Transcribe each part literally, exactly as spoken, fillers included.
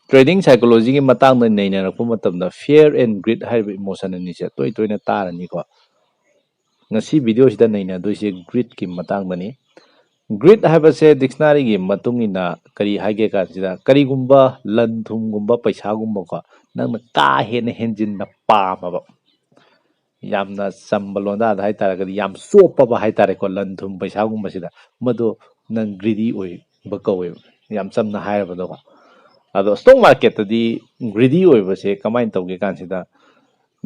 Trading psychology ꯒꯤ ꯃꯇꯥꯡꯗ ꯅꯩꯅꯔꯛꯄ ꯃꯇꯝꯗ fear and greed ꯍꯥꯏꯔꯤꯕ emotion ꯑꯅꯤꯁꯦ ꯇꯣꯏ ꯇꯣꯏꯅ ꯇꯥꯔꯅꯤꯀꯣ꯫ ꯉꯁꯤ video ꯁꯤꯗ ꯅꯩꯅꯗꯣꯏꯁꯦ greed ꯀꯤ ꯃꯇꯥꯡꯗꯅꯤ꯫ Greed ꯍꯥꯏꯕꯁꯦ dictionary ꯒꯤ ꯃꯇꯨꯡ ꯏꯟꯅ ꯀꯔꯤ ꯍꯥꯏꯒꯦ ꯀꯥꯟꯁꯤꯗ, ꯀꯔꯤꯒꯨꯝꯕ ꯂꯟ ꯊꯨꯝꯒꯨꯝꯕ ꯄꯩꯁꯥꯒꯨꯝꯕꯀꯣ, ꯅꯪꯅ ꯀꯥ ꯍꯦꯟꯅ ꯍꯦꯟꯖꯤꯟꯅ ꯄꯥꯝꯃꯕ, ꯌꯥꯝꯅ ꯆꯝꯕ ꯂꯣꯟꯗꯥꯗ ꯍꯥꯏꯇꯥꯔꯒꯗꯤ ꯌꯥꯝ ꯆꯣꯞꯄꯕ ꯍꯥꯏꯇꯥꯔꯦꯀꯣ, ꯂꯟ ꯊꯨꯝ ꯄꯩꯁꯥꯒꯨꯝꯕꯁꯤꯗ, ꯃꯗꯨ ꯅꯪ greedy ꯑꯣꯏꯕ ꯀꯧꯋꯦꯕ, ꯌꯥꯝ ꯆꯝꯅ ꯍꯥꯏꯔꯕꯗꯀꯣ꯫ ꯑꯗꯣ stock market ꯇꯗꯤ greedy ꯑꯣꯏꯕꯁꯦ ꯀꯃꯥꯏꯅ ꯇꯧꯒꯦ ꯀꯥꯟꯁꯤꯗ,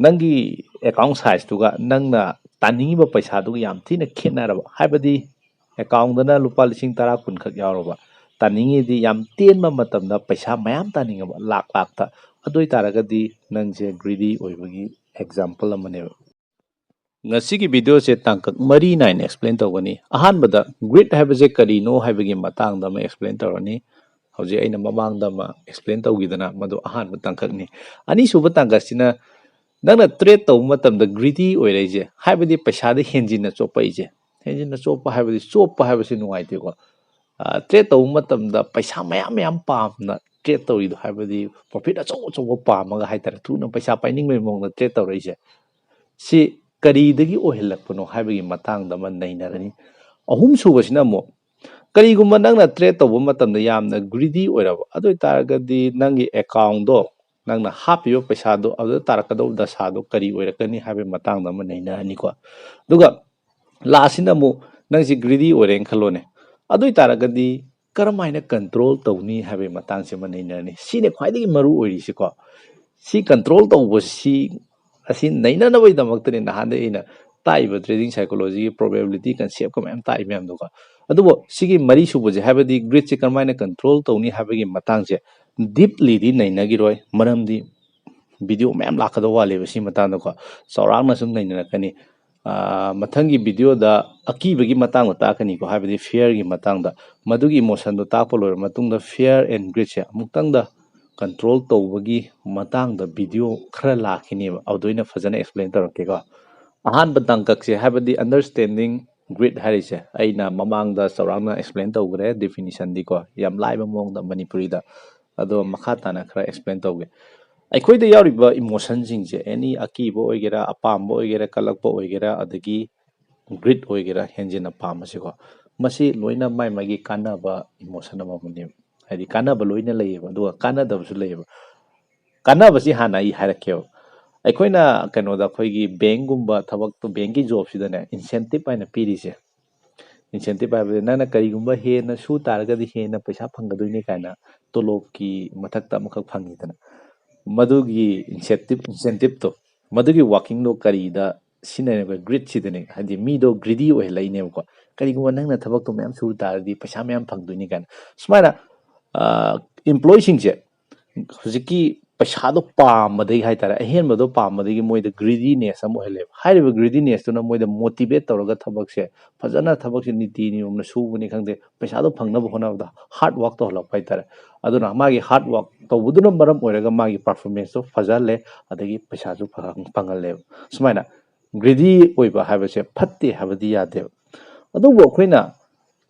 ꯅꯪꯒꯤ account size ꯇꯨꯒ ꯅꯪꯅ ꯇꯥꯅꯤꯡꯉꯤꯕ ꯄꯩꯁꯥꯗꯨꯒ ꯌꯥꯝ ꯊꯤꯅ ꯈꯦꯠꯅꯔꯕ, ꯍꯥꯏꯕꯗꯤ account ꯗꯅ ꯂꯨꯄꯥ ꯂꯤꯁꯤꯡ ꯇꯔꯥ ꯀꯨꯟ ꯈꯛ ꯌꯥꯎꯔꯕ, ꯇꯥꯅꯤꯡꯉꯤꯗꯤ ꯌꯥꯝ ꯇꯦꯟꯕ ꯃꯇꯝꯗ ꯄꯩꯁꯥ ꯃꯌꯥꯝ ꯇꯥꯅꯤꯡꯉꯕ, ꯂꯥꯛ ꯂꯥꯛꯇ, ꯑꯗꯨ ꯑꯣꯏꯇꯥꯔꯒꯗꯤ ꯅꯪꯁꯦ greedy ꯑꯣꯏꯕꯒꯤ example ꯑꯃꯅꯦꯕ꯫ ꯉꯁꯤꯒꯤ video ꯁꯦ ꯇꯥꯡꯀꯛ ꯃꯔꯤ ꯅꯥꯏꯅ explain ꯇꯧꯒꯅꯤ꯫ ꯑꯍꯥꯟꯕꯗ greed ꯍꯥꯏꯕꯁꯦ ꯀꯔꯤꯅꯣ ꯍꯥꯏꯕꯒꯤ ꯃꯇꯥꯡꯗ ꯑꯃ explain ꯇꯧꯔꯅꯤ꯫ ꯍꯧꯖꯤꯛ ꯑꯩꯅ ꯃꯃꯥꯡꯗ ꯑꯃ explain ꯇꯧꯈꯤꯗꯅ, ꯃꯗꯨ ꯑꯍꯥꯟꯕ ꯇꯥꯡꯀꯛꯅꯤ꯫ ꯑꯅꯤꯁꯨꯕ ꯇꯥꯡꯀꯛꯁꯤꯅ ꯅꯪꯅ trade ꯇꯧꯕ ꯃꯇꯝꯗ greedy ꯑꯣꯏꯔꯛꯏꯁꯦ, ꯍꯥꯏꯕꯗꯤ ꯄꯩꯁꯥꯗ ꯍꯦꯟꯖꯤꯟꯅ ꯆꯣꯞꯄꯛꯏꯁꯦ꯫ ꯍꯦꯟꯖꯤꯟꯅ ꯆꯣꯞꯄ ꯍꯥꯏꯕꯗꯤ, ꯆꯣꯞꯄ ꯍꯥꯏꯕꯁꯤ ꯅꯨꯡꯉꯥꯏꯇꯦꯀꯣ꯫ ꯑ, trade ꯇꯧꯕ ꯃꯇꯝꯗ ꯄꯩꯁꯥ ꯃꯌꯥꯝ ꯃꯌꯥꯝ ꯄꯥꯝꯅ trade ꯇꯧꯔꯤꯗꯣ, ꯍꯥꯏꯕꯗꯤ profit ꯑꯆꯧ ꯑꯆꯧꯕ ꯄꯥꯝꯃꯒ ꯍꯥꯏꯇꯥꯔꯦ, ꯊꯨꯅ ꯄꯩꯁꯥ ꯄꯥꯏꯅꯤꯡꯕꯒꯤ ꯃꯑꯣꯡꯗ trade ꯇꯧꯔꯛꯏꯁꯦ, ꯁꯤ ꯀꯔꯤꯗꯒꯤ ꯑꯣꯏꯍꯜꯂꯛꯄꯅꯣ ꯍꯥꯏꯕꯒꯤ ꯃꯇꯥꯡꯗ ꯑꯃ ꯅꯩꯅꯔꯅꯤ꯫ ꯑꯍꯨꯝꯁꯨꯕꯁꯤꯅ ꯑꯃꯨꯛ, ꯀꯔꯤꯒꯨꯝꯕ ꯅꯪꯅ trade ꯇꯧꯕ ꯃꯇꯝꯗ ꯌꯥꯝꯅ greedy ꯑꯣꯏꯔꯕ, ꯑꯗꯨ ꯑꯣꯏꯇꯥꯔꯒꯗꯤ ꯅꯪꯒꯤ account ꯗꯣ, ꯅꯪꯅ ꯍꯥꯞꯄꯤꯕ ꯄꯩꯁꯥꯗꯣ, ꯑꯗꯨꯗ ꯇꯥꯔꯛꯀꯗꯧꯕ ꯗꯁꯥꯗꯣ ꯀꯔꯤ ꯑꯣꯏꯔꯛꯀꯅꯤ ꯍꯥꯏꯕꯒꯤ ꯃꯇꯥꯡꯗ ꯑꯃ ꯅꯩꯅꯔꯅꯤꯀꯣ꯫ ꯑꯗꯨꯒ last ꯁꯤꯅ ꯑꯃꯨꯛ, ꯅꯪꯁꯤ greedy ꯑꯣꯏꯔꯦꯅ ꯈꯜꯂꯣꯅꯦ, ꯑꯗꯨ ꯑꯣꯏꯇꯥꯔꯒꯗꯤ ꯀꯔꯝ ꯍꯥꯏꯅ control ꯇꯧꯅꯤ ꯍꯥꯏꯕꯒꯤ ꯃꯇꯥꯡꯁꯤ ꯑꯃ ꯅꯩꯅꯔꯅꯤ꯫ ꯁꯤꯅꯤ ꯈ꯭ꯋꯥꯏꯗꯒꯤ ꯃꯔꯨ ꯑꯣꯏꯔꯤꯁꯤꯀꯣ꯫ ꯁꯤ control ꯇꯧꯕꯁꯤ, ꯑꯁꯤ ꯅꯩꯅꯅꯕꯒꯤꯗꯃꯛꯇꯅꯤ ꯅꯍꯥꯟꯗꯩ ꯑꯩꯅ ꯇꯥꯛꯏꯕ trading psychology ꯒꯤ probability concept ꯀ ꯃꯌꯥꯝ ꯇꯥꯛꯏ ꯃꯌꯥꯝꯗꯣꯀꯣ꯫ ꯑꯗꯨꯕꯨ ꯁꯤꯒꯤ ꯃꯔꯤꯁꯨꯕꯁꯦ, ꯍꯥꯏꯕꯗꯤ greed ꯁꯦ ꯀꯔꯝꯍꯥꯏꯅ control ꯇꯧꯅꯤ ꯍꯥꯏꯕꯒꯤ ꯃꯇꯥꯡꯁꯦ deeply ꯗꯤ ꯅꯩꯅꯈꯤꯔꯣꯏ, ꯃꯔꯝꯗꯤ video ꯃꯌꯥꯝ ꯂꯥꯛꯀꯗꯧ ꯋꯥꯠꯂꯦꯕ ꯁꯤ ꯃꯇꯥꯡꯗꯀꯣ꯫ ꯆꯥꯎꯔꯥꯛꯅ ꯁꯨꯝ ꯅꯩꯅꯔꯛꯀꯅꯤ꯫ ꯑꯥ, ꯃꯊꯪꯒꯤ video ꯗ ꯑꯀꯤꯕꯒꯤ ꯃꯇꯥꯡꯗ ꯇꯥꯛꯀꯅꯤꯀꯣ, ꯍꯥꯏꯕꯗꯤ fear ꯒꯤ ꯃꯇꯥꯡꯗ꯫ ꯃꯗꯨꯒꯤ emotion ꯗꯣ ꯇꯥꯛꯄ ꯂꯣꯏꯔꯕ ꯃꯇꯨꯡꯗ fear and greed say ꯑꯃꯨꯛꯇꯪꯗ control ꯇꯧꯕꯒꯤ ꯃꯇꯥꯡꯗ video ꯈꯔ ꯂꯥꯛꯈꯤꯅꯦꯕ, ꯑꯗꯨꯗ ꯑꯩꯅ ꯐꯖꯅ explain ꯇꯧꯔꯛꯀꯦꯀꯣ꯫ ꯑꯍꯥꯟꯕ ꯇꯥꯡꯀꯛꯁꯦ, ꯍꯥꯏꯕꯗꯤ understanding greed ꯍꯥꯏꯔꯤꯁꯦ, ꯑꯩꯅ ꯃꯃꯥꯡꯗ ꯆꯥꯎꯔꯥꯛꯅ explain ꯇꯧꯈ꯭ꯔꯦ definition ꯗꯤꯀꯣ, ꯌꯥꯝ ꯂꯥꯏꯕ ꯃꯑꯣꯡꯗ ꯃꯅꯤꯄꯨꯔꯤꯗ꯫ ꯑꯗꯣ ꯃꯈꯥ ꯇꯥꯅ ꯈꯔ explain ꯇꯧꯒꯦ꯫ ꯑꯩꯈꯣꯏꯗ ꯌꯥꯎꯔꯤꯕ emotionꯁꯤꯡꯁꯦ, any ꯑꯀꯤꯕ ꯑꯣꯏꯒꯦꯔꯥ, ꯑꯄꯥꯝꯕ ꯑꯣꯏꯒꯦꯔꯥ, ꯀꯜꯂꯛꯄ ꯑꯣꯏꯒꯦꯔꯥ, ꯑꯗꯒꯤ greed ꯑꯣꯏꯒꯦꯔꯥ, ꯍꯦꯟꯖꯤꯟꯅ ꯄꯥꯝꯕꯁꯤꯀꯣ, ꯃꯁꯤ ꯂꯣꯏꯅ ꯃꯥꯏ ꯃꯥꯒꯤ ꯀꯥꯟꯅꯕ emotion ꯑꯃꯃꯝꯅꯦꯕ꯫ ꯍꯥꯏꯗꯤ ꯀꯥꯟꯅꯕ ꯂꯣꯏꯅ ꯂꯩꯌꯦꯕ, ꯑꯗꯨꯒ ꯀꯥꯟꯅꯗꯕꯁꯨ ꯂꯩꯌꯦꯕ꯫ ꯀꯥꯟꯅꯕꯁꯤ ꯍꯥꯟꯅ ꯑꯩ ꯍꯥꯏꯔꯛꯀꯦꯕ꯫ ꯑꯩꯈꯣꯏꯅ ꯀꯩꯅꯣꯗ, ꯑꯩꯈꯣꯏꯒꯤ bankꯒꯨꯝꯕ ꯊꯕꯛꯇꯣ, bankꯀꯤ jobꯁꯤꯗꯅꯦ incentive ꯍꯥꯏꯅ ꯄꯤꯔꯤꯁꯦ, incentive ꯍꯥꯏꯕꯗꯤ ꯅꯪꯅ ꯀꯔꯤꯒꯨꯝꯕ ꯍꯦꯟꯅ ꯁꯨ ꯇꯥꯔꯒꯗꯤ ꯍꯦꯟꯅ ꯄꯩꯁꯥ ꯐꯪꯒꯗꯣꯏꯅꯤ ꯀꯥꯏꯅ ꯇꯣꯂꯣꯞꯀꯤ ꯃꯊꯛꯇ ꯑꯃꯈꯛ ꯐꯪꯉꯤꯗꯅ, ꯃꯗꯨꯒꯤ incentive, incentiveꯇꯣ, ꯃꯗꯨꯒꯤ workingꯗꯣ ꯀꯔꯤꯗ ꯁꯤꯖꯤꯟꯅꯩꯅꯣ? Greedꯁꯤꯗꯅꯦ꯫ ꯍꯥꯏꯗꯤ ꯃꯤꯗꯣ greedy ꯑꯣꯏꯍꯜꯂꯛꯏꯅꯦꯕꯀꯣ꯫ ꯀꯔꯤꯒꯨꯝꯕ ꯅꯪꯅ ꯊꯕꯛꯇꯣ ꯃꯌꯥꯝ ꯁꯨ ꯇꯥꯔꯗꯤ ꯄꯩꯁꯥ ꯃꯌꯥꯝ ꯐꯪꯗꯣꯏꯅꯤ ꯀꯥꯏꯅ꯫ ꯁꯨꯃꯥꯏꯅ employeeꯁꯤꯡꯁꯦ ꯍꯧꯖꯤꯛꯀꯤ ꯄꯩꯁꯥꯗꯣ ꯄꯥꯝꯕꯗꯒꯤ ꯍꯥꯏꯇꯥꯔꯦ, ꯑꯍꯦꯟꯕꯗꯣ ꯄꯥꯝꯕꯗꯒꯤ ꯃꯣꯏꯗ greediness ꯑꯃ ꯑꯣꯏꯍꯜꯂꯦꯕ꯫ ꯍꯥꯏꯔꯤꯕ greedinessꯇꯨꯅ ꯃꯣꯏꯗ motivate ꯇꯧꯔꯒ ꯊꯕꯛꯁꯦ ꯐꯖꯅ, ꯊꯕꯛꯁꯦ ꯅꯤꯇꯤ ꯅꯤꯌꯣꯝꯅ ꯁꯨꯕꯅꯤ ꯈꯪꯗꯦ, ꯄꯩꯁꯥꯗꯣ ꯐꯪꯅꯕ ꯍꯣꯠꯅꯕꯗ hard work ꯇꯧꯍꯜꯂꯛꯄ ꯍꯥꯏꯇꯥꯔꯦ꯫ ꯑꯗꯨꯅ ꯃꯥꯒꯤ hard work ꯇꯧꯕꯗꯨꯅ ꯃꯔꯝ ꯑꯣꯏꯔꯒ ꯃꯥꯒꯤ performanceꯇꯣ ꯐꯖꯍꯜꯂꯦ, ꯑꯗꯒꯤ ꯄꯩꯁꯥꯁꯨ ꯐꯪ-, ꯐꯪꯍꯜꯂꯦꯕ꯫ ꯁꯨꯃꯥꯏꯅ greedy ꯑꯣꯏꯕ ꯍꯥꯏꯕꯁꯦ ꯐꯠꯇꯦ ꯍꯥꯏꯕꯗꯤ ꯌꯥꯗꯦꯕ꯫ ꯑꯗꯨꯕꯨ ꯑꯩꯈꯣꯏꯅ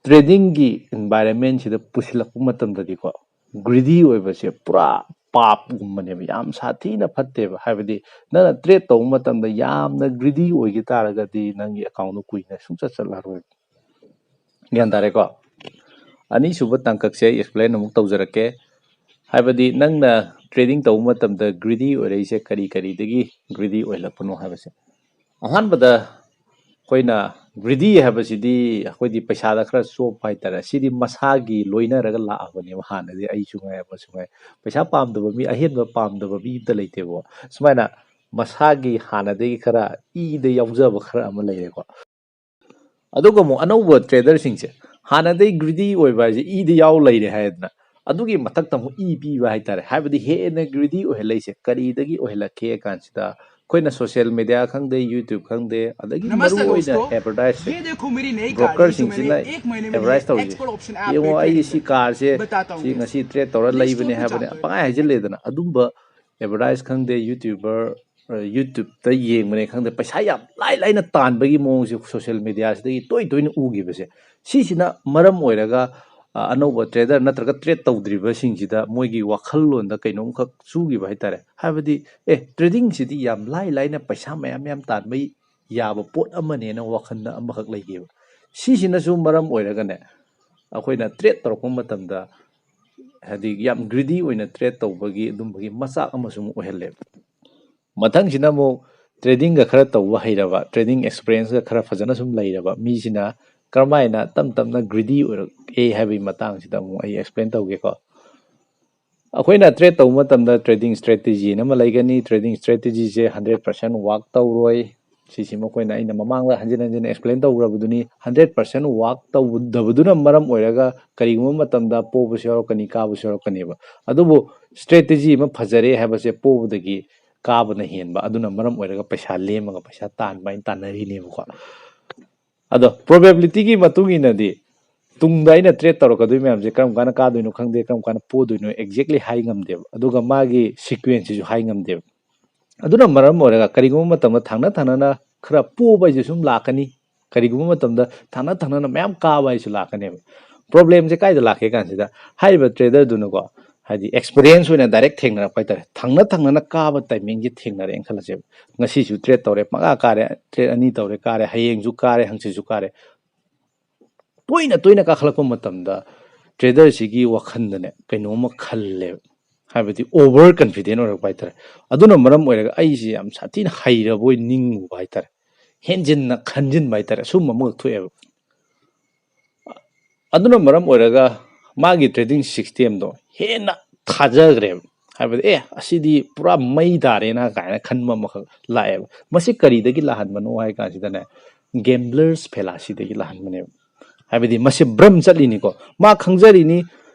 tradingꯒꯤ environmentꯁꯤꯗ ꯄꯨꯁꯤꯜꯂꯛꯄ ꯃꯇꯝꯗꯗꯤꯀꯣ, greedy ꯑꯣꯏꯕꯁꯦ ꯄꯨꯔꯥ ꯄꯥꯞꯒꯨꯝꯕꯅꯦꯕ, ꯌꯥꯝ ꯁꯥꯊꯤꯅ ꯐꯠꯇꯦꯕ꯫ ꯍꯥꯏꯕꯗꯤ ꯅꯪꯅ trade ꯇꯧꯕ ꯃꯇꯝꯗ ꯌꯥꯝꯅ greedy ꯑꯣꯏꯈꯤ ꯇꯥꯔꯒꯗꯤ ꯅꯪꯒꯤ accountꯗꯣ ꯀꯨꯏꯅ ꯁꯨꯡꯆꯠ ꯆꯠꯂꯔꯣꯏ꯫ ꯒ꯭ꯌꯥꯟ ꯇꯥꯔꯦꯀꯣ? ꯑꯅꯤꯁꯨꯕ ꯇꯥꯡꯀꯛꯁꯦ ꯑꯩ explain ꯑꯃꯨꯛ ꯇꯧꯖꯔꯛꯀꯦ꯫ ꯍꯥꯏꯕꯗꯤ ꯅꯪꯅ trading ꯇꯧꯕ ꯃꯇꯝꯗ greedy ꯑꯣꯏꯔꯛꯏꯁꯦ ꯀꯔꯤ ꯀꯔꯤꯗꯒꯤ greedy ꯑꯣꯏꯍꯜꯂꯛꯄꯅꯣ ꯍꯥꯏꯕꯁꯦ꯫ ꯑꯍꯥꯟꯕꯗ ꯑꯩꯈꯣꯏꯅ greedy ꯍꯥꯏꯕꯁꯤꯗꯤ ꯑꯩꯈꯣꯏꯗꯤ ꯄꯩꯁꯥꯗ ꯈꯔ ꯆꯣꯞꯄ ꯍꯥꯏꯇꯥꯔꯦ꯫ ꯁꯤꯗꯤ ꯃꯁꯥꯒꯤ ꯂꯣꯏꯅꯔꯒ ꯂꯥꯛꯑꯕꯅꯦꯕ꯫ ꯍꯥꯟꯅꯗꯤ ꯑꯩꯁꯨ ꯉꯥꯏ, ꯑꯃꯁꯨ ꯉꯥꯏ, ꯄꯩꯁꯥ ꯄꯥꯝꯗꯕ ꯃꯤ, ꯑꯍꯦꯟꯕ ꯄꯥꯝꯗꯕ ꯃꯤ ꯑꯝꯇ ꯂꯩꯇꯦꯕꯀꯣ꯫ ꯁꯨꯃꯥꯏꯅ ꯃꯁꯥꯒꯤ ꯍꯥꯟꯅꯗꯒꯤ ꯈꯔ ꯏꯗ ꯌꯥꯎꯖꯕ ꯈꯔ ꯑꯃ ꯂꯩꯔꯦꯀꯣ꯫ ꯑꯗꯨꯒ ꯑꯃꯨꯛ ꯑꯅꯧꯕ traderꯁꯤꯡꯁꯦ, ꯍꯥꯟꯅꯗꯒꯤ greedy ꯑꯣꯏꯕ ꯍꯥꯏꯁꯦ ꯏꯗ ꯌꯥꯎ ꯂꯩꯔꯦ ꯍꯥꯏꯗꯅ, ꯑꯗꯨꯒꯤ ꯃꯊꯛꯇ ꯑꯃꯨꯛ ꯏ ꯄꯤꯕ ꯍꯥꯏꯇꯥꯔꯦ꯫ ꯍꯥꯏꯕꯗꯤ ꯍꯦꯟꯅ greedy ꯑꯣꯏꯍꯜꯂꯛꯏꯁꯦ ꯀꯔꯤꯗꯒꯤ ꯑꯣꯏꯍꯜꯂꯛꯀꯦ ꯍꯥꯏ ꯀꯥꯟꯁꯤꯗ, ꯑꯩꯈꯣꯏꯅ social media ꯈꯪꯗꯦ, YouTube ꯈꯪꯗꯦ, ꯑꯗꯒꯤ ꯅꯃꯁꯇꯦ ꯃꯔꯨ ꯑꯣꯏꯅ ꯗꯣꯁꯇꯣ, advertiseꯁꯦ, ꯌꯦ ꯗꯦꯈꯣ ꯃꯦꯔꯤ ꯅꯌꯤ ꯀꯥꯔ, brokerꯁꯤꯡꯁꯤꯅ ꯖꯤꯁꯃꯦ ꯅꯍꯤ ꯑꯦꯛ ꯃꯍꯤꯅꯦ ꯃꯦ advertise ꯇꯧꯔꯤꯁꯦ꯫ ꯑꯦꯛꯁꯄꯣꯔꯠ ꯑꯣꯞꯁꯟ ꯑꯦꯞ ꯌꯦꯡꯉꯣ, ꯄꯦ ꯑꯩ ꯈꯔꯤꯗꯅ ꯁꯤ ꯀꯥꯔꯁꯦ, ꯕꯇꯥꯇꯥ ꯁꯤ ꯍꯨꯡ ꯉꯁꯤ trade ꯇꯧꯔ ꯂꯩꯕꯅꯦ ꯍꯥꯏꯕꯅꯦ, ꯄꯪꯍꯥꯏ ꯍꯥꯏꯖꯤꯜꯂꯦꯗꯅ꯫ ꯑꯗꯨꯝꯕ advertise ꯈꯪꯗꯦ, YouTuber, ꯑ, YouTubeꯇ ꯌꯦꯡꯕꯅꯦ ꯈꯪꯗꯦ, ꯄꯩꯁꯥ ꯌꯥꯝ ꯂꯥꯏ ꯂꯥꯏꯅ ꯇꯥꯟꯕꯒꯤ ꯃꯑꯣꯡꯁꯦ social mediaꯁꯤꯗꯒꯤ ꯇꯣꯏ ꯇꯣꯏꯅ ꯎꯈꯤꯕꯁꯦ, ꯁꯤꯁꯤꯅ ꯃꯔꯝ ꯑꯣꯏꯔꯒ ꯑ, ꯑꯅꯧꯕ ꯇ꯭ꯔꯦꯗꯔ ꯅꯠꯇ꯭ꯔꯒ ꯇ꯭ꯔꯦꯗ ꯇꯧꯗ꯭ꯔꯤꯕꯁꯤꯡꯁꯤꯗ ꯃꯣꯏꯒꯤ ꯋꯥꯈꯜꯂꯣꯟꯗ ꯀꯩꯅꯣꯝꯈꯛ ꯆꯨꯈꯤꯕ ꯍꯥꯏꯇꯥꯔꯦ꯫ ꯍꯥꯏꯕꯗꯤ, ꯑꯦ, ꯇ꯭ꯔꯦꯗꯤꯡꯁꯤꯗꯤ ꯌꯥꯝ ꯂꯥꯏ ꯂꯥꯏꯅ ꯄꯩꯁꯥ ꯃꯌꯥꯝ ꯃꯌꯥꯝ ꯇꯥꯟꯕ ꯌꯥꯕ ꯄꯣꯠ ꯑꯃꯅꯦꯅ ꯋꯥꯈꯜꯗ ꯑꯃꯈꯛ ꯂꯩꯈꯤꯕ꯫ ꯁꯤꯁꯤꯅꯁꯨ ꯃꯔꯝ ꯑꯣꯏꯔꯒꯅꯦ, ꯑꯩꯈꯣꯏꯅ ꯇ꯭ꯔꯦꯗ ꯇꯧꯔꯛꯄ ꯃꯇꯝꯗ, ꯍꯥꯏꯗꯤ, ꯌꯥꯝ ꯒ꯭ꯔꯤꯗꯤ ꯑꯣꯏꯅ ꯇ꯭ꯔꯦꯗ ꯇꯧꯕꯒꯤ ꯑꯗꯨꯝꯕꯒꯤ ꯃꯆꯥꯛ ꯑꯃꯁꯨ ꯑꯃꯨꯛ ꯑꯣꯏꯍꯜꯂꯦꯕ꯫ ꯃꯊꯪꯁꯤꯅ ꯑꯃꯨꯛ ꯇ꯭ꯔꯦꯗꯤꯡꯒ ꯈꯔ ꯇꯧꯕ ꯍꯩꯔꯕ, ꯇ꯭ꯔꯦꯗꯤꯡ ꯑꯦꯛꯁꯄꯤꯔꯤꯌꯦꯟꯁꯀ ꯈꯔ ꯐꯖꯅ ꯁꯨꯝ ꯂꯩꯔꯕ ꯃꯤꯁꯤꯅ ꯀꯔꯝꯍꯥꯏꯅ ꯇꯞ ꯇꯞꯅ ꯒ꯭ꯔꯤꯗꯤ ꯑꯣꯏꯔꯛꯑꯦ ꯍꯥꯏꯕꯒꯤ ꯃꯇꯥꯡꯁꯤꯗ ꯑꯃꯨꯛ ꯑꯩ ꯑꯦꯛꯁꯄ꯭ꯂꯦꯟ ꯇꯧꯒꯦꯀꯣ꯫ ꯑꯩꯈꯣꯏꯅ ꯇ꯭ꯔꯦꯗ ꯇꯧꯕ ꯃꯇꯝꯗ ꯇ꯭ꯔꯦꯗꯤꯡ ꯁ꯭ꯇ꯭ꯔꯦꯇꯦꯖꯤ ꯑꯃ ꯂꯩꯒꯅꯤ꯫ ꯇ꯭ꯔꯦꯗꯤꯡ ꯁ꯭ꯇ꯭ꯔꯦꯇꯦꯖꯤꯁꯦ ꯍꯟꯗ꯭ꯔꯦꯠ ꯄꯥꯔꯁꯦꯟ ꯋꯥꯛ ꯇꯧꯔꯣꯏ꯫ ꯁꯤꯁꯤꯃ ꯑꯩꯈꯣꯏꯅ, ꯑꯩꯅ ꯃꯃꯥꯡꯗ ꯍꯟꯖꯤꯟ ꯍꯟꯖꯤꯟ ꯑꯦꯛꯁꯄ꯭ꯂꯦꯟ ꯇꯧꯈ꯭ꯔꯕꯗꯨꯅꯤ꯫ ꯍꯟꯗ꯭ꯔꯦꯠ ꯄꯥꯔꯁꯦꯟ ꯋꯥꯛ ꯇꯧꯗꯕꯗꯨꯅ ꯃꯔꯝ ꯑꯣꯏꯔꯒ ꯀꯔꯤꯒꯨꯝꯕ ꯃꯇꯝꯗ ꯄꯣꯕꯁꯨ ꯌꯥꯎꯔꯛꯀꯅꯤ, ꯀꯥꯕꯁꯨ ꯌꯥꯎꯔꯛꯀꯅꯦꯕ꯫ ꯑꯗꯨꯕꯨ ꯁ꯭ꯇ꯭ꯔꯦꯇꯦꯖꯤ ꯑꯃ ꯐꯖꯔꯦ ꯍꯥꯏꯕꯁꯦ ꯄꯣꯕꯗꯒꯤ ꯀꯥꯕꯅ ꯍꯦꯟꯕ, ꯑꯗꯨꯅ ꯃꯔꯝ ꯑꯣꯏꯔꯒ ꯄꯩꯁꯥ ꯂꯦꯝꯃꯒ ꯄꯩꯁꯥ ꯇꯥꯟꯕ ꯍꯥꯏꯅ ꯇꯥꯟꯅꯔꯤꯅꯦꯕꯀꯣ꯫ ꯑꯗꯣ ꯄ꯭ꯔꯣꯕꯦꯕꯤꯂꯤꯇꯤꯒꯤ ꯃꯇꯨꯡ ꯏꯟꯅꯗꯤ ꯇꯨꯡꯗ ꯑꯩꯅ ꯇ꯭ꯔꯦꯗ ꯇꯧꯔꯛꯀꯗꯣꯏ ꯃꯌꯥꯝꯁꯦ ꯀꯔꯝ ꯀꯥꯟꯗ ꯀꯥꯗꯣꯏꯅꯣ ꯈꯪꯗꯦ, ꯀꯔꯝ ꯀꯥꯟꯗ ꯄꯣꯗꯣꯏꯅꯣ ꯑꯦꯛꯖꯦꯛꯂꯤ ꯍꯥꯏ ꯉꯝꯗꯦꯕ꯫ ꯑꯗꯨꯒ ꯃꯥꯒꯤ ꯁꯤꯀ꯭ꯋꯦꯟꯁꯁꯤꯁꯨ ꯍꯥꯏ ꯉꯝꯗꯦꯕ꯫ ꯑꯗꯨꯅ ꯃꯔꯝ ꯑꯣꯏꯔꯒ ꯀꯔꯤꯒꯨꯝꯕ ꯃꯇꯝꯗ ꯊꯪꯅ ꯊꯪꯅꯅ ꯈꯔ ꯄꯣꯕ ꯍꯥꯏꯁꯦ ꯁꯨꯝ ꯂꯥꯛꯀꯅꯤ, ꯀꯔꯤꯒꯨꯝꯕ ꯃꯇꯝꯗ ꯊꯪꯅ ꯊꯪꯅꯅ ꯃꯌꯥꯝ ꯀꯥꯕ ꯍꯥꯏꯁꯨ ꯂꯥꯛꯀꯅꯦꯕ꯫ ꯄ꯭ꯔꯣꯕ꯭ꯂꯦꯝꯁꯦ ꯀꯥꯏꯗ ꯂꯥꯛꯀꯦ ꯀꯥꯟꯁꯤꯗ, ꯍꯥꯏꯔꯤꯕ ꯇ꯭ꯔꯦꯗꯔꯗꯨꯅꯀꯣ, ꯍꯥꯏꯗꯤ, ꯑꯦꯛꯁꯄꯤꯔꯤꯌꯦꯟꯁ ꯑꯣꯏꯅ ꯗꯥꯏꯔꯦꯛ ꯊꯦꯡꯅꯔꯛꯄ ꯍꯥꯏꯇꯥꯔꯦ, ꯊꯪꯅ ꯊꯪꯅꯅ ꯀꯥꯕ ꯇꯥꯏꯃꯤꯡꯁꯦ ꯊꯦꯡꯅꯔꯦꯅ ꯈꯜꯂꯁꯦꯕ꯫ ꯉꯁꯤꯁꯨ ꯇ꯭ꯔꯦꯗ ꯇꯧꯔꯦ, ꯄꯪꯀꯥ ꯀꯥꯔꯦ, ꯇ꯭ꯔꯦꯗ ꯑꯅꯤ ꯇꯧꯔꯦ, ꯀꯥꯔꯦ, ꯍꯌꯦꯡꯁꯨ ꯀꯥꯔꯦ, ꯍꯪꯆꯤꯠꯁꯨ ꯀꯥꯔꯦ꯫ ꯇꯣꯏꯅ ꯇꯣꯏꯅ ꯀꯥꯈꯠꯂꯛꯄ ꯃꯇꯝꯗ ꯇ꯭ꯔꯦꯗꯔꯁꯤꯒꯤ ꯋꯥꯈꯜꯗꯅꯦ ꯀꯩꯅꯣꯝꯃ ꯈꯜꯂꯦꯕ, ꯍꯥꯏꯕꯗꯤ ꯑꯣꯚꯔ ꯀꯟꯐꯤꯗꯦꯟ ꯑꯣꯏꯔꯛꯄ ꯍꯥꯏꯇꯥꯔꯦ꯫ ꯑꯗꯨꯅ ꯃꯔꯝ ꯑꯣꯏꯔꯒ ꯑꯩꯁꯦ ꯌꯥꯝ ꯁꯥꯊꯤꯅ ꯍꯩꯔꯕꯣꯏ ꯅꯤꯡꯉꯨꯕ ꯍꯥꯏꯇꯥꯔꯦ, ꯍꯦꯟꯖꯤꯟꯅ ꯈꯟꯖꯤꯟꯕ ꯍꯥꯏꯇꯥꯔꯦ, ꯑꯁꯨꯝꯕ ꯑꯃꯈꯛ ꯊꯣꯛꯑꯦꯕ꯫ ꯑꯗꯨꯅ ꯃꯔꯝ ꯑꯣꯏꯔꯒ ꯃꯥꯒꯤ ꯇ꯭ꯔꯦꯗꯤꯡ ꯁꯤꯁꯇꯦꯝꯗꯣ ꯍꯦꯟꯅ ꯊꯥꯖꯈ꯭ꯔꯦꯕ꯫ ꯍꯥꯏꯕꯗꯤ, "ꯑꯦ, ꯑꯁꯤꯗꯤ ꯄꯨꯔꯥ ꯃꯩ ꯇꯥꯔꯦꯅ" ꯀꯥꯏꯅ ꯈꯟꯕ ꯑꯃꯈꯛ ꯂꯥꯛꯑꯦꯕ꯫ ꯃꯁꯤ ꯀꯔꯤꯗꯒꯤ ꯂꯥꯛꯍꯟꯕꯅꯣ ꯍꯥꯏ ꯀꯥꯟꯁꯤꯗꯅꯦ, ꯒꯦꯝꯕ꯭ꯂꯔꯁ ꯐꯦꯂꯥꯁꯤꯗꯒꯤ ꯂꯥꯛꯍꯟꯕꯅꯦꯕ꯫ ꯍꯥꯏꯕꯗꯤ, ꯃꯁꯤ ꯚ꯭ꯔꯝ ꯆꯠꯂꯤꯅꯤꯀꯣ꯫ ꯃꯥ ꯈꯪꯖꯔꯤꯅꯤ,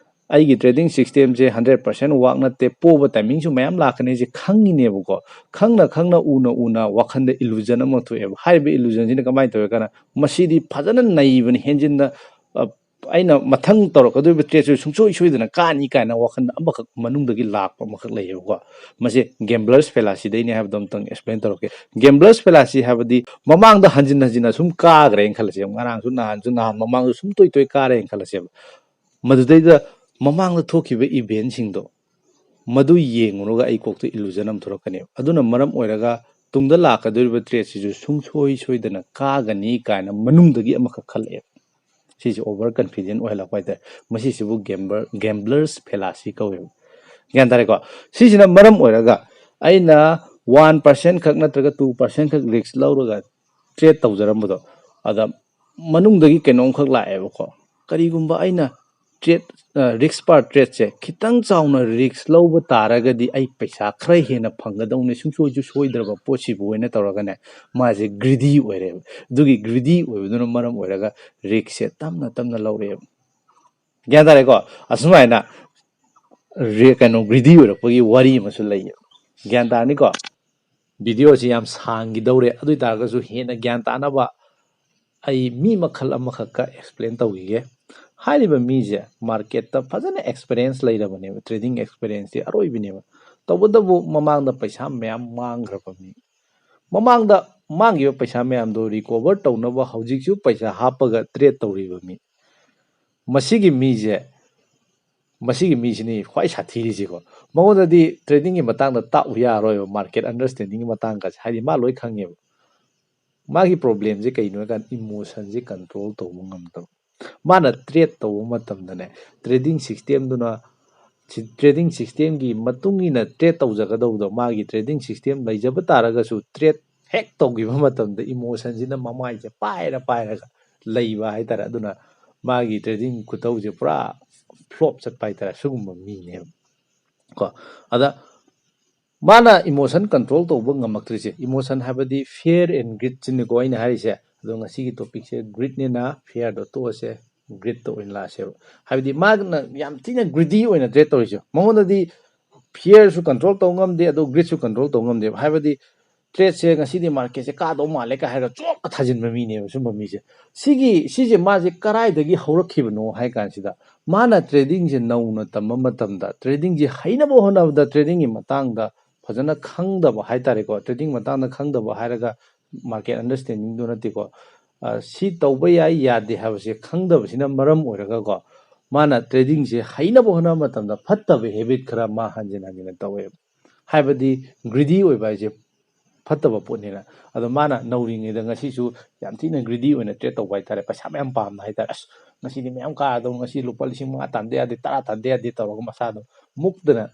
"ꯑꯩꯒꯤ ꯇ꯭ꯔꯦꯗꯤꯡ ꯁꯤꯁꯇꯦꯝꯁꯦ ꯍꯟꯗ꯭ꯔꯦꯠ ꯄꯥꯔꯁꯦꯟ ꯋꯥꯛ ꯅꯠꯇꯦ, ꯄꯣꯕ ꯇꯥꯏꯃꯤꯡꯁꯨ ꯃꯌꯥꯝ ꯂꯥꯛꯀꯅꯤ" ꯁꯤ ꯈꯪꯉꯤꯅꯦꯕꯀꯣ꯫ ꯈꯪꯅ ꯈꯪꯅ, ꯎꯅ ꯎꯅ ꯋꯥꯈꯟꯗ ꯏꯂꯨꯖꯟ ꯑꯃ ꯊꯣꯛꯑꯦꯕ꯫ ꯍꯥꯏꯔꯤꯕ ꯏꯂꯨꯖꯟꯁꯤꯅ ꯀꯃꯥꯏꯅ ꯇꯧꯋꯦ ꯀꯥꯟꯗ, "ꯃꯁꯤꯗꯤ ꯐꯖꯅ ꯅꯩꯕꯅꯤ, ꯍꯦꯟꯖꯤꯟꯅ, ꯑ, ꯑꯩꯅ ꯃꯊꯪ ꯇꯧꯔꯛꯀꯗꯧꯔꯤꯕ ꯇ꯭ꯔꯦꯗꯁꯨ ꯁꯨꯡꯁꯣꯏ ꯁꯣꯏꯗꯅ ꯀꯥꯅꯤ" ꯀꯥꯏꯅ ꯋꯥꯈꯜꯗ ꯑꯃꯈꯛ ꯃꯅꯨꯡꯗꯒꯤ ꯂꯥꯛꯄ ꯑꯃꯈꯛ ꯂꯩꯌꯦꯕꯀꯣ꯫ ꯃꯁꯤ ꯒꯦꯝꯕ꯭ꯂꯔꯁ ꯐꯦꯂꯥꯁꯤꯗꯩꯅꯦ ꯍꯥꯏꯕꯗꯣ ꯑꯝꯇꯪ ꯑꯦꯛꯁꯄ꯭ꯂꯦꯟ ꯇꯧꯔꯛꯀꯦ꯫ ꯒꯦꯝꯕ꯭ꯂꯔꯁ ꯐꯦꯂꯥꯁꯤ ꯍꯥꯏꯕꯗꯤ, ꯃꯃꯥꯡꯗ ꯍꯟꯖꯤꯟ ꯍꯟꯖꯤꯟꯅ ꯁꯨꯝ ꯀꯥꯈ꯭ꯔꯦꯅ ꯈꯜꯂꯁꯦꯕ, ꯉꯔꯥꯡꯁꯨ, ꯅꯍꯥꯟꯁꯨ, ꯅꯍꯥꯟ ꯃꯃꯥꯡꯁꯨ ꯁꯨꯝ ꯇꯣꯏ ꯇꯣꯏ ꯀꯥꯔꯦꯅ ꯈꯜꯂꯁꯦꯕ꯫ ꯃꯗꯨꯗꯩꯗ ꯃꯃꯥꯡꯗ ꯊꯣꯛꯈꯤꯕ ꯏꯚꯦꯟꯁꯤꯡꯗꯣ, ꯃꯗꯨ ꯌꯦꯡꯉꯨꯔꯒ ꯑꯩ ꯀꯣꯛꯇ ꯏꯂꯨꯖꯟ ꯑꯃ ꯊꯣꯛꯂꯛꯀꯅꯦꯕ꯫ ꯑꯗꯨꯅ ꯃꯔꯝ ꯑꯣꯏꯔꯒ ꯇꯨꯡꯗ ꯂꯥꯛꯀꯗꯧꯔꯤꯕ ꯇ꯭ꯔꯦꯠꯁꯤꯁꯨ ꯁꯨꯡꯁꯣꯏ ꯁꯣꯏꯗꯅ ꯀꯥꯒꯅꯤ ꯀꯥꯏꯅ ꯃꯅꯨꯡꯗꯒꯤ ꯑꯃꯈꯛ ꯈꯜꯂꯛꯑꯦꯕ꯫ ꯁꯤꯁꯦ ꯑꯣꯚꯔ ꯀꯟꯐꯤꯗꯦꯟ ꯑꯣꯏꯍꯜꯂꯛꯄ ꯍꯥꯏꯇꯥꯔꯦ꯫ ꯃꯁꯤꯁꯤꯕꯨ ꯒꯦꯝꯕꯔ ꯒꯦꯝꯕ꯭ꯂꯔꯁ ꯐꯦꯂꯥꯁꯤ ꯀꯧꯋꯦꯕ꯫ ꯒ꯭ꯌꯥꯟ ꯇꯥꯔꯦꯀꯣ? ꯁꯤꯁꯤꯅ ꯃꯔꯝ ꯑꯣꯏꯔꯒ ꯑꯩꯅ ꯋꯥꯟ ꯄꯥꯔꯁꯦꯟ ꯈꯛ ꯅꯠꯇ꯭ꯔꯒ ꯇꯨ ꯄꯥꯔꯁꯦꯟ ꯈꯛ ꯔꯤꯛꯁ ꯂꯧꯔꯒ ꯇ꯭ꯔꯦꯠ ꯇꯧꯖꯔꯝꯕꯗꯣ, ꯑꯗ ꯃꯅꯨꯡꯗꯒꯤ ꯀꯩꯅꯣꯝꯈꯛ ꯂꯥꯛꯑꯦꯕꯀꯣ꯫ ꯀꯔꯤꯒꯨꯝꯕ ꯑꯩꯅ ꯇ꯭ꯔꯦꯠ ꯔꯤꯛꯁ ꯄꯥꯔ ꯇ꯭ꯔꯦꯠꯁꯦ ꯈꯤꯇꯪ ꯆꯥꯎꯅ ꯔꯤꯛꯁ ꯂꯧꯕ ꯇꯥꯔꯒꯗꯤ ꯑꯩ ꯄꯩꯁꯥ ꯈꯔ ꯍꯦꯟꯅ ꯐꯪꯒꯗꯧꯅꯤ, ꯁꯨꯡꯁꯣꯏꯁꯨ ꯁꯣꯏꯗ꯭ꯔꯕ ꯄꯣꯠꯁꯤꯕꯨ ꯑꯣꯏꯅ ꯇꯧꯔꯒꯅꯦ, ꯃꯥꯁꯦ ꯒ꯭ꯔꯤꯗꯤ ꯑꯣꯏꯔꯦꯕ꯫ ꯑꯗꯨꯒꯤ ꯒ꯭ꯔꯤꯗꯤ ꯑꯣꯏꯕꯗꯨꯅ ꯃꯔꯝ ꯑꯣꯏꯔꯒ ꯔꯤꯛꯁꯁꯦ ꯇꯞꯅ ꯇꯞꯅ ꯂꯧꯔꯛꯑꯦꯕ꯫ ꯒ꯭ꯌꯥꯟ ꯇꯥꯔꯦꯀꯣ? ꯑꯁꯨꯃꯥꯏꯅ ꯔꯦ- ꯀꯩꯅꯣ, ꯒ꯭ꯔꯤꯗꯤ ꯑꯣꯏꯔꯛꯄꯒꯤ ꯋꯥꯔꯤ ꯑꯃꯁꯨ ꯂꯩꯌꯦꯕ꯫ ꯒ꯭ꯌꯥꯟ ꯇꯥꯔꯅꯤꯀꯣ? ꯚꯤꯗꯤꯑꯣꯁꯤ ꯌꯥꯝ ꯁꯥꯡꯈꯤꯗꯧꯔꯦ, ꯑꯗꯨ ꯑꯣꯏ ꯇꯥꯔꯒꯁꯨ ꯍꯦꯟꯅ ꯒ꯭ꯌꯥꯟ ꯇꯥꯅꯕ ꯑꯩ ꯃꯤ ꯃꯈꯜ ꯑꯃꯈꯛꯀ ꯑꯦꯛꯁꯄ꯭ꯂꯦꯟ ꯇꯧꯈꯤꯒꯦ꯫ ꯍꯥꯏꯔꯤꯕ ꯃꯤꯁꯦ ꯃꯥꯔꯀꯦꯠꯇ ꯐꯖꯅ ꯑꯦꯛꯁꯄꯤꯔꯤꯌꯦꯟꯁ ꯂꯩꯔꯕꯅꯦꯕ, ꯇ꯭ꯔꯦꯗꯤꯡ ꯑꯦꯛꯁꯄꯤꯔꯤꯌꯦꯟꯁꯇꯤ ꯑꯔꯣꯏꯕꯤꯅꯦꯕ꯫ ꯇꯧꯕꯇꯕꯨ ꯃꯃꯥꯡꯗ ꯄꯩꯁꯥ ꯃꯌꯥꯝ ꯃꯥꯡꯈ꯭ꯔꯕ ꯃꯤ, ꯃꯃꯥꯡꯗ ꯃꯥꯡꯈꯤꯕ ꯄꯩꯁꯥ ꯃꯌꯥꯝꯗꯣ ꯔꯤꯀꯣꯚꯔ ꯇꯧꯅꯕ ꯍꯧꯖꯤꯛꯁꯨ ꯄꯩꯁꯥ ꯍꯥꯞꯄꯒ ꯇ꯭ꯔꯦꯠ ꯇꯧꯔꯤꯕ ꯃꯤ, ꯃꯁꯤꯒꯤ ꯃꯤꯁꯦ, ꯃꯁꯤꯒꯤ ꯃꯤꯁꯤꯅꯤ ꯈ꯭ꯋꯥꯏ ꯁꯥꯊꯤꯔꯤꯁꯤꯀꯣ꯫ ꯃꯉꯣꯟꯗꯗꯤ ꯇ꯭ꯔꯦꯗꯤꯡꯒꯤ ꯃꯇꯥꯡꯗ ꯇꯥꯛꯎ ꯌꯥꯔꯣꯏꯕ, ꯃꯥꯔꯀꯦꯠ ꯑꯟꯗꯔꯁꯇꯦꯟꯗꯤꯡꯒꯤ ꯃꯇꯥꯡꯒꯁꯦ, ꯍꯥꯏꯗꯤ ꯃꯥ ꯂꯣꯏ ꯈꯪꯉꯦꯕ꯫ ꯃꯥꯒꯤ ꯄ꯭ꯔꯣꯕ꯭ꯂꯦꯝꯁꯦ ꯀꯩꯅꯣ ꯍꯥꯏ ꯀꯥꯟꯗ ꯏꯃꯣꯁꯟꯁꯦ ꯀꯟꯇ꯭ꯔꯣꯜ ꯇꯧꯕ ꯉꯝꯗꯕ꯫ ꯃꯥꯅ ꯇ꯭ꯔꯦꯠ ꯇꯧꯕ ꯃꯇꯝꯗꯅꯦ, ꯇ꯭ꯔꯦꯗꯤꯡ ꯁꯤꯁꯇꯦꯝꯗꯨꯅ, ꯇ꯭ꯔꯦꯗꯤꯡ ꯁꯤꯁꯇꯦꯝꯒꯤ ꯃꯇꯨꯡ ꯏꯟꯅ ꯇ꯭ꯔꯦꯠ ꯇꯧꯖꯒꯗꯧꯕꯗꯣ, ꯃꯥꯒꯤ ꯇ꯭ꯔꯦꯗꯤꯡ ꯁꯤꯁꯇꯦꯝ ꯂꯩꯖꯕ ꯇꯥꯔꯒꯁꯨ ꯇ꯭ꯔꯦꯠ ꯍꯦꯛ ꯇꯧꯈꯤꯕ ꯃꯇꯝꯗ ꯏꯃꯣꯁꯟꯁꯤꯅ ꯃꯃꯥꯏꯁꯦ ꯄꯥꯏꯔ ꯄꯥꯏꯔꯒ ꯂꯩꯕ ꯍꯥꯏꯇꯥꯔꯦ꯫ ꯑꯗꯨꯅ ꯃꯥꯒꯤ ꯇ꯭ꯔꯦꯗꯤꯡ ꯈꯨꯇꯧꯁꯦ ꯄꯨꯔꯥ ꯐ꯭ꯂꯣꯞ ꯆꯠꯄ ꯍꯥꯏꯇꯥꯔꯦ, ꯁꯤꯒꯨꯝꯕ ꯃꯤꯅꯦꯕ ꯀꯣ꯫ ꯑꯗ ꯃꯥꯅ ꯏꯃꯣꯁꯟ ꯀꯟꯇ꯭ꯔꯣꯜ ꯇꯧꯕ ꯉꯝꯃꯛꯇ꯭ꯔꯤꯁꯦ, ꯏꯃꯣꯁꯟ ꯍꯥꯏꯕꯗꯤ fear and greed ꯁꯤꯅꯤꯀꯣ ꯑꯩꯅ ꯍꯥꯏꯔꯤꯁꯦ꯫ ꯑꯗꯣ ꯉꯁꯤꯒꯤ ꯇꯣꯄꯤꯛꯁꯦ ꯒ꯭ꯔꯤꯠꯅꯤꯅ, ꯐꯤꯌꯔꯗꯣ ꯇꯣꯛꯑꯁꯦ, ꯒ꯭ꯔꯤꯠꯇ ꯑꯣꯏꯅ ꯂꯥꯛꯑꯁꯦꯕ꯫ ꯍꯥꯏꯕꯗꯤ ꯃꯥꯅ ꯌꯥꯝ ꯊꯤꯅ ꯒ꯭ꯔꯤꯗꯤ ꯑꯣꯏꯅ ꯇ꯭ꯔꯦꯠ ꯇꯧꯔꯤꯁꯦ, ꯃꯉꯣꯟꯗꯗꯤ ꯐꯤꯌꯔꯁꯨ ꯀꯟꯇ꯭ꯔꯣꯜ ꯇꯧ ꯉꯝꯗꯦ, ꯑꯗꯣ ꯒ꯭ꯔꯤꯠꯁꯨ ꯀꯟꯇ꯭ꯔꯣꯜ ꯇꯧ ꯉꯝꯗꯦꯕ꯫ ꯍꯥꯏꯕꯗꯤ ꯇ꯭ꯔꯦꯠꯁꯦ ꯉꯁꯤꯗꯤ ꯃꯥꯔꯀꯦꯠꯁꯦ ꯀꯥꯗꯧ ꯃꯥꯜꯂꯦ ꯀꯥꯏ ꯍꯥꯏꯔꯒ ꯆꯣꯞꯀ ꯊꯥꯖꯤꯟꯕ ꯃꯤꯅꯦꯕ ꯁꯨꯝꯕ ꯃꯤꯁꯦ꯫ ꯁꯤꯒꯤ, ꯁꯤꯁꯦ ꯃꯥꯁꯦ ꯀꯔꯥꯏꯗꯒꯤ ꯍꯧꯔꯛꯈꯤꯕꯅꯣ ꯍꯥꯏ ꯀꯥꯟꯁꯤꯗ, ꯃꯥꯅ ꯇ꯭ꯔꯦꯗꯤꯡꯁꯦ ꯅꯧꯅ ꯇꯝꯕ ꯃꯇꯝꯗ, ꯇ꯭ꯔꯦꯗꯤꯡꯁꯦ ꯍꯩꯅꯕ ꯍꯣꯠꯅꯕꯗ, ꯇ꯭ꯔꯦꯗꯤꯡꯒꯤ ꯃꯇꯥꯡꯗ ꯐꯖꯅ ꯈꯪꯗꯕ ꯍꯥꯏꯇꯥꯔꯦꯀꯣ, ꯇ꯭ꯔꯦꯗꯤꯡ ꯃꯇꯥꯡꯗ ꯈꯪꯗꯕ ꯍꯥꯏꯔꯒ ꯃꯥꯔꯀꯦꯠ ꯑꯟꯗꯔꯁꯇꯦꯟꯗꯤꯡꯗꯣ ꯅꯠꯇꯦꯀꯣ꯫ ꯑ, ꯁꯤ ꯇꯧꯕ ꯌꯥꯏ, ꯌꯥꯗꯦ ꯍꯥꯏꯕꯁꯦ ꯈꯪꯗꯕꯁꯤꯅ ꯃꯔꯝ ꯑꯣꯏꯔꯒꯀꯣ, ꯃꯥꯅ trading ꯁꯦ ꯍꯩꯅꯕ ꯍꯣꯠꯅꯕ ꯃꯇꯝꯗ ꯐꯠꯇꯕ habit ꯈꯔ ꯃꯥ ꯍꯟꯖꯤꯟ ꯍꯟꯖꯤꯟꯅ ꯇꯧꯋꯦꯕ꯫ ꯍꯥꯏꯕꯗꯤ greedy ꯑꯣꯏꯕ ꯍꯥꯏꯁꯦ ꯐꯠꯇꯕ ꯄꯣꯠꯅꯤꯅ꯫ ꯑꯗꯣ ꯃꯥꯅ ꯅꯧꯔꯤꯉꯩꯗ ꯉꯁꯤꯁꯨ ꯌꯥꯝ ꯊꯤꯅ greedy ꯑꯣꯏꯅ trade ꯇꯧꯕ ꯍꯥꯏꯇꯥꯔꯦ, ꯄꯩꯁꯥ ꯃꯌꯥꯝ ꯄꯥꯝꯕ ꯍꯥꯏꯇꯥꯔꯦ꯫ "ꯑꯁ, ꯉꯁꯤꯗꯤ ꯃꯌꯥꯝ ꯀꯥꯔꯗꯧ, ꯉꯁꯤ ꯂꯨꯄꯥ ꯂꯤꯁꯤꯡ ꯃꯉꯥ ꯇꯥꯟꯗ ꯌꯥꯗꯦ, ꯇꯔꯥ ꯇꯥꯟꯗ ꯌꯥꯗꯦ" ꯇꯧꯔꯒ ꯃꯁꯥꯗꯣ ꯃꯨꯛꯇꯅ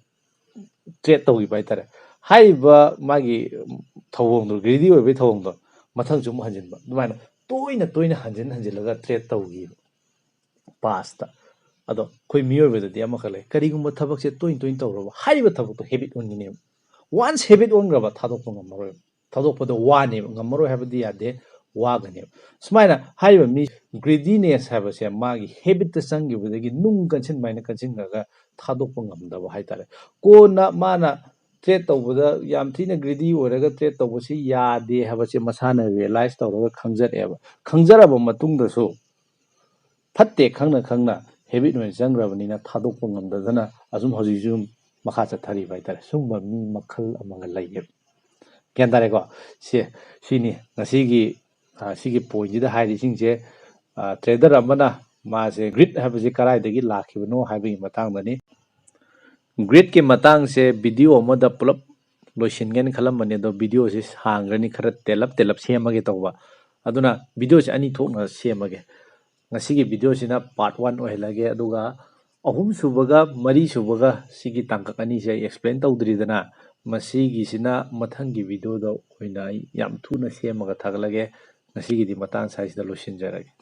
trade ꯇꯧꯈꯤꯕ ꯍꯥꯏꯇꯥꯔꯦ꯫ ꯍꯥꯏꯔꯤꯕ ꯃꯥꯒꯤ ꯊꯧꯑꯣꯡꯗꯣ, greedy ꯑꯣꯏꯕꯒꯤ ꯊꯧꯑꯣꯡꯗꯣ ꯃꯊꯪꯁꯨ ꯑꯃꯨꯛ ꯍꯟꯖꯤꯟꯕ, ꯑꯗꯨꯃꯥꯏꯅ ꯇꯣꯏꯅ ꯇꯣꯏꯅ ꯍꯟꯖꯤꯟ ꯍꯟꯖꯤꯜꯂꯒ trade ꯇꯧꯈꯤꯕ past꯫ ꯑꯗꯣ ꯑꯩꯈꯣꯏ ꯃꯤꯑꯣꯏꯕꯗꯗꯤ ꯑꯃꯈꯛ ꯂꯩ, ꯀꯔꯤꯒꯨꯝꯕ ꯊꯕꯛꯁꯦ ꯇꯣꯏꯅ ꯇꯣꯏꯅ ꯇꯧꯔꯕ, ꯍꯥꯏꯔꯤꯕ ꯊꯕꯛꯇꯣ habit ꯑꯣꯟꯈꯤꯅꯦꯕ꯫ Once habit ꯑꯣꯟꯈ꯭ꯔꯕ, ꯊꯥꯗꯣꯛꯄ ꯉꯝꯃꯔꯣꯏꯕ꯫ ꯊꯥꯗꯣꯛꯄꯗꯣ ꯋꯥꯅꯦꯕ, ꯉꯝꯃꯔꯣꯏ ꯍꯥꯏꯕꯗꯤ ꯌꯥꯗꯦ, ꯋꯥꯒꯅꯦꯕ꯫ ꯁꯨꯃꯥꯏꯅ ꯍꯥꯏꯔꯤꯕ ꯃꯤ greediness ꯍꯥꯏꯕꯁꯦ ꯃꯥꯒꯤ habit ꯇ ꯆꯪꯈꯤꯕꯗꯒꯤ ꯅꯨꯡ ꯀꯟꯁꯤꯟꯕ ꯍꯥꯏꯅ ꯀꯟꯁꯤꯟꯈ꯭ꯔꯒ ꯊꯥꯗꯣꯛꯄ ꯉꯝꯗꯕ ꯍꯥꯏꯇꯥꯔꯦ꯫ ꯀꯣꯟꯅ ꯃꯥꯅ trade ꯇꯧꯕꯗ ꯌꯥꯝ ꯊꯤꯅ greedy ꯑꯣꯏꯔꯒ trade ꯇꯧꯕꯁꯤ ꯌꯥꯗꯦ ꯍꯥꯏꯕꯁꯦ ꯃꯁꯥꯅ realize ꯇꯧꯔꯒ ꯈꯪꯖꯔꯛꯑꯦꯕ꯫ ꯈꯪꯖꯔꯕ ꯃꯇꯨꯡꯗꯁꯨ ꯐꯠꯇꯦ ꯈꯪꯅ ꯈꯪꯅ habit ꯑꯣꯏꯅ ꯆꯪꯈ꯭ꯔꯕꯅꯤꯅ ꯊꯥꯗꯣꯛꯄ ꯉꯝꯗꯗꯅ ꯑꯁꯨꯝ ꯍꯧꯖꯤꯛꯁꯨ ꯃꯈꯥ ꯆꯠꯊꯔꯤꯕ ꯍꯥꯏꯇꯥꯔꯦ꯫ ꯁꯨꯝꯕ ꯃꯤ ꯃꯈꯜ ꯑꯃꯒ ꯂꯩꯌꯦꯕ꯫ ꯒ꯭ꯌꯥꯟ ꯇꯥꯔꯦꯀꯣ? ꯁꯦ, ꯁꯤꯅꯤ ꯉꯁꯤꯒꯤ, ꯑ, ꯁꯤꯒꯤ point ꯁꯤꯗ ꯍꯥꯏꯔꯤꯁꯤꯡꯁꯦ, ꯑ, trader ꯑꯃꯅ ꯃꯥꯁꯦ greed ꯍꯥꯏꯕꯁꯤ ꯀꯗꯥꯏꯗꯒꯤ ꯂꯥꯛꯈꯤꯕꯅꯣ ꯍꯥꯏꯕꯒꯤ ꯃꯇꯥꯡꯗꯅꯤ꯫ Greed ꯀꯤ ꯃꯇꯥꯡꯁꯦ video ꯑꯃꯗ ꯄꯨꯂꯞ ꯂꯣꯏꯁꯤꯟꯒꯦꯅ ꯈꯜꯂꯝꯕꯅꯦ, ꯑꯗꯣ video ꯁꯤ ꯁꯥꯡꯈ꯭ꯔꯅꯤ, ꯈꯔ ꯇꯦꯜꯂꯞ ꯇꯦꯜꯂꯞ ꯁꯦꯝꯃꯒꯦ ꯇꯧꯕ꯫ ꯑꯗꯨꯅ video ꯁꯦ ꯑꯅꯤ ꯊꯣꯛꯅ ꯁꯦꯝꯃꯒꯦ꯫ ꯉꯁꯤꯒꯤ video ꯁꯤꯅ part one ꯑꯣꯏꯍꯜꯂꯒꯦ, ꯑꯗꯨꯒ ꯑꯍꯨꯝ ꯁꯨꯕꯒ ꯃꯔꯤ ꯁꯨꯕꯒ ꯁꯤꯒꯤ ꯇꯥꯡꯀꯛ ꯑꯅꯤꯁꯦ ꯑꯩ explain ꯇꯧꯗ꯭ꯔꯤꯗꯅ, ꯃꯁꯤꯒꯤꯁꯤꯅ ꯃꯊꯪꯒꯤ video ꯗ ꯑꯣꯏꯅ ꯑꯩ ꯌꯥꯝ ꯊꯨꯅ ꯁꯦꯝꯃꯒ ꯊꯥꯒꯠꯂꯒꯦ꯫ ꯉꯁꯤꯒꯤꯗꯤ ꯃꯇꯥꯡ ꯁ꯭ꯋꯥꯏꯁꯤꯗ ꯂꯣꯏꯁꯤꯟꯖꯔꯒꯦ꯫